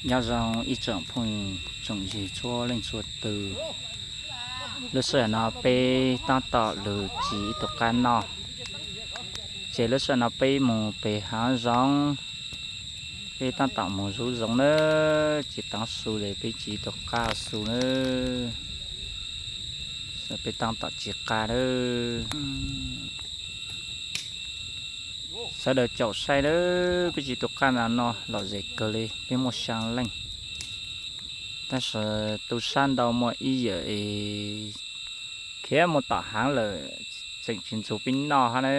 Nyob zoo ib tsoom phooj tsoom ywg txhua leej txhua tus, lub sij hawm no peb tab tom lug tsis ib tug qab noj, ces lub sij hawm no peb mus pem hav zoov, peb tab tom mus zuv zoov nawb, tsis tau su li peb tsis ib tug qab su nawb, peb tab tom tsis qab nawb. Sawv daws caum saib nawb, peb tsis tus qab na no lom zem kawg li, peb muaj xyaa leej, tab sis tu sab ntau muaj ib yawm es khiav mus tom haav lawm, tseem tsis ntxuav peb noj hab na.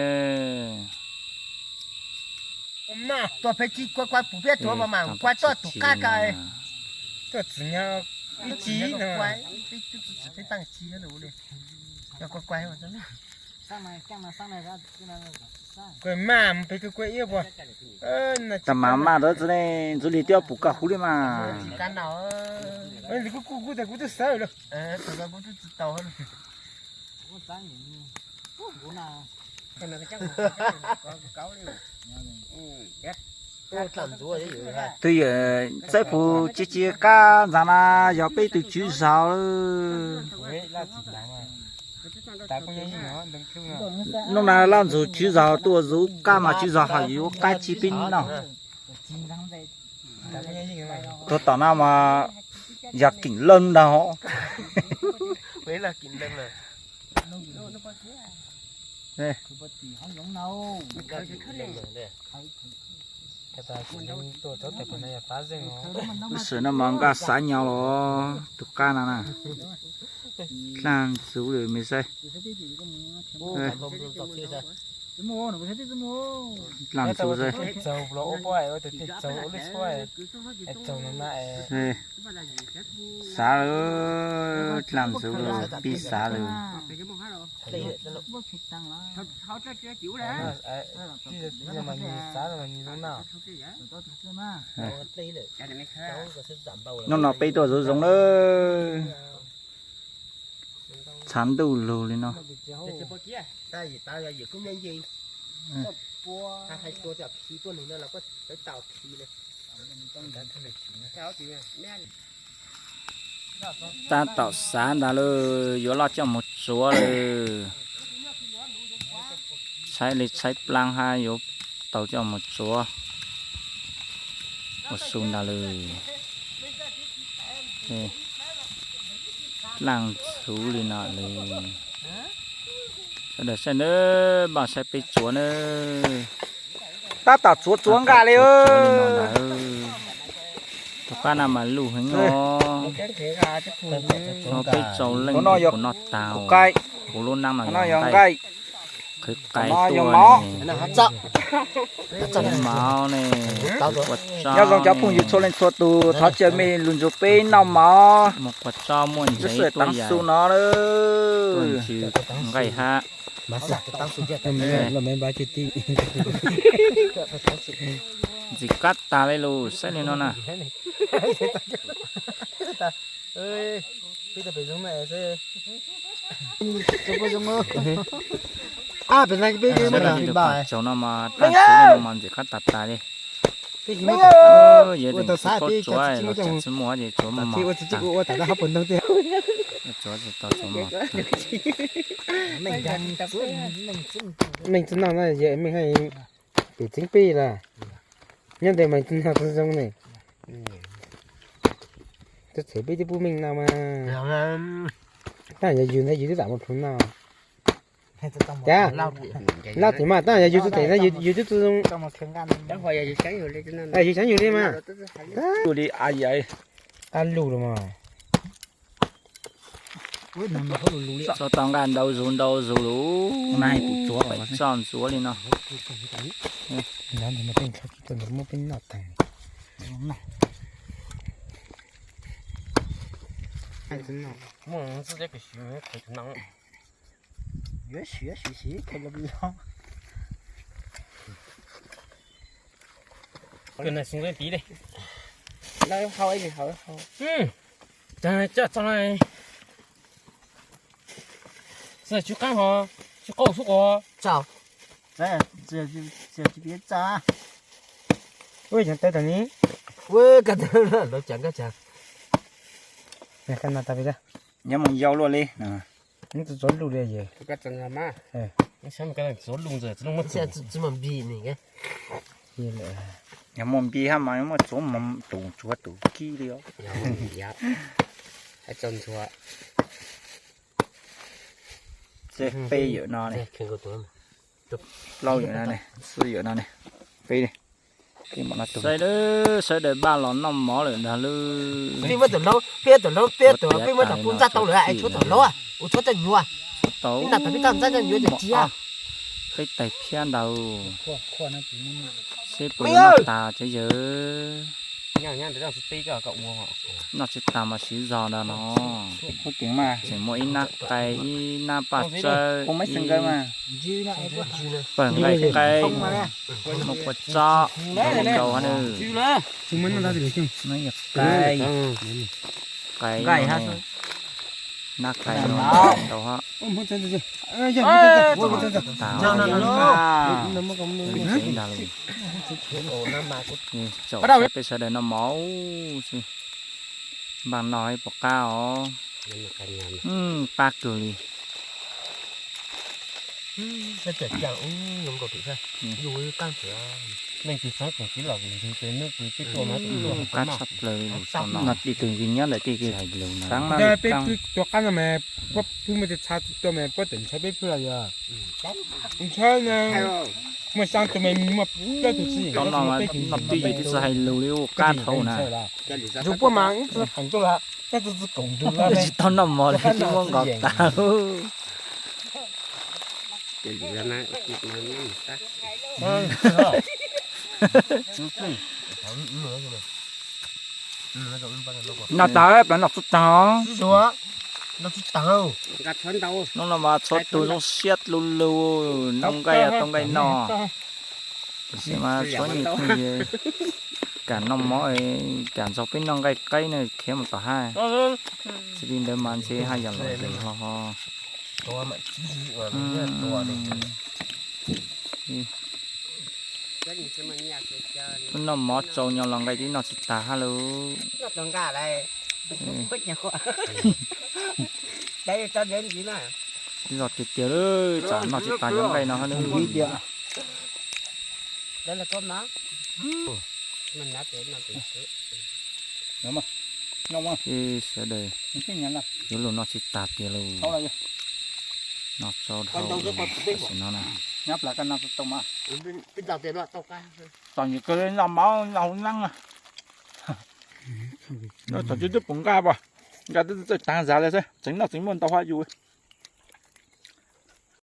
Tuaj peb tsis kua kua pum peb tuaj mas kua tuaj tus qab ka, tuaj tsis nyob ib tsis no, peb tsis peb tag tsis no li, kua kua. Kuv mas mus pem kuv kuv ib puas. Tam mam mam rau txi ne, ntxuav li twb ob pum koj huv li mas. Kuv kuv kuv kuv twb xawb lawm. Twb yog txawb pum ci ci qab ntxaag na, yog peb tug tswv zog. Hnub na Laj Ntxug tswv zog tuaj zuv qab mas tswv zog hais yuav qab tsi peb noj. Tuag tom no mas yog keem leej ntag. Lub sij hawm no mas nqaj xav nyo los tus qab no na. Dlaag ntxuv lawm me saib. Dlaag ntxuv saib. Xav lawm, dlaag ntxuv lawm, pib xav lawm. Hnub no peb tuaj zuv zoov lawm. Tshav ntuj lug li no. Tab tom xav ntag lawm, yuav loj coj mus tsuav lawm. Tshaib li tshaib plaab hab yuav tau coj mus tsuav ua su ntag lawm. Dlaag ntxuv li no lawm. Sawv daws saib nawb, npaj saib peb tsuav nawb. Tab tom tsuav tsuav nqaj li. Tus qab no mas luj heev os. Peb tau leej kuv noj tag, kuv lub nab no yog nqaij, qhwv qais tuaj ne. Mov ne, nyob zoo cov phooj ywg txhua leej txhua tus, thov caw mej lug nrug peb noj mov. Lub sij hawm taav su no, tuaj ntsws nqaij hab. Ntxim qab tag li lus, saib li no na. Peb tug pem zoo no mas, dlaag ntxuv li no mas ntxim qab tag tag li. Yog tug tub tsuav los tsam tsi muaj ces tsuav mos tag. Tsuav tsis tau tsuav mos tag. Meej tsi noj na, yog meej hab pem tseeb peb lawm. Nyob ntawd mas tsi noj tsi zoo ne. Tub txhawm peb twb pub meej no mas. Tab yog yug ntag yug twb tam mus plhuav noj. Cas, Lauj tim mas tab yog yug tub txhawm yug twb tsi zoo. Yug xyaav yug li mas. Ua li a yam. Qab lug lawm mas. Tso tau nqaj ntau zug ntau zug lawm. Pais tso ntxuav li no. Kws na xoo pib li. Tag coj txog na. Xwb tsw qaab hov, tsw qaub xub quas. Txaus. Txaus tsis piv txaus. Ua yog tawv tag ni. Ua koj tawv lawm, lawv tseem koj tseem. Nyob mus yau luaj li. Txuav lug li yawg. Txuav lug ntawd tsis muaj npis ni. Yog muaj npis hab mas muaj txuav mus tus tsuav tus kib li os. Peb yawm no ne, plaub yawm no ne, xwb yawm no ne, peb ne. Sawv daws, sawv daws npaj los noj mov lawm ntag lauj. Peb muab tus laub, peb tus laub, peb tus, peb muab tus pub ntxaj tau lawm es tshuav tus laub, ua tshuav coj nyuaj. Peb ntaj tau peb toj ntxaj coj nyuaj ces cia. Peb tais phiab ntawd seb puas yuav noj tas tsis yawg. Noj tsis tas mas siv zog ntawd no. Tseem muaj ib nab qai, ib nab paj tsawb, pawg nqaij qaib, muaj kua txob, nkaus hab nws. Nab qai, qai, nab qai ntau hab. Tas ntag. Tsaum peb sawv daws noj mov xwb. Npaj noj ib puas qab os. Qab kawg li. Qab tshaj plaws li lus tau no. Noj tij tug nyob ntawm tij hais lus no. Peb pwg tua qab no mas, peb pwg mas txha tua mas peb tseem ntshai peb pwg los yog. Ntshai na, muaj xyaa tus mas muaj plaub tug xwb. Noj tij twb tsis hais lus li ua qab dhau na. Ntsuag puab mas tsis pheej tuaj lawm, tsis tau noj mov li twb muab nqos tas. Noj tas, plaub noj tsis taag. Hnub no mas txhua tus zoo siab lug lug, noj nqaij tau nqaij noj. Tiam sis mas txhua nyuag phooj ywg kam noj mov, kam nrog peb noj nqaij qaib no khiav mus tom hab. Tsis li ntawd mas ntshe haj yam los hlo ho. Wb noj mov tsau nyo los nqaij twb noj tsis tas hab lauj. Twb zog tiag tiag lawm, tsam noj tsis tas cov nqaij no hab lauj. Sawv daws yuav luag noj tsis tas tiag lauj. Noj tsau dhau tam sim no na. Tom yim kawg noj mov noj hauv neeb. Tom twb twb pum nqaj pas, nqaj twb txawj taag zag li xwb, tseem noj tseem muaj ntau hab yus.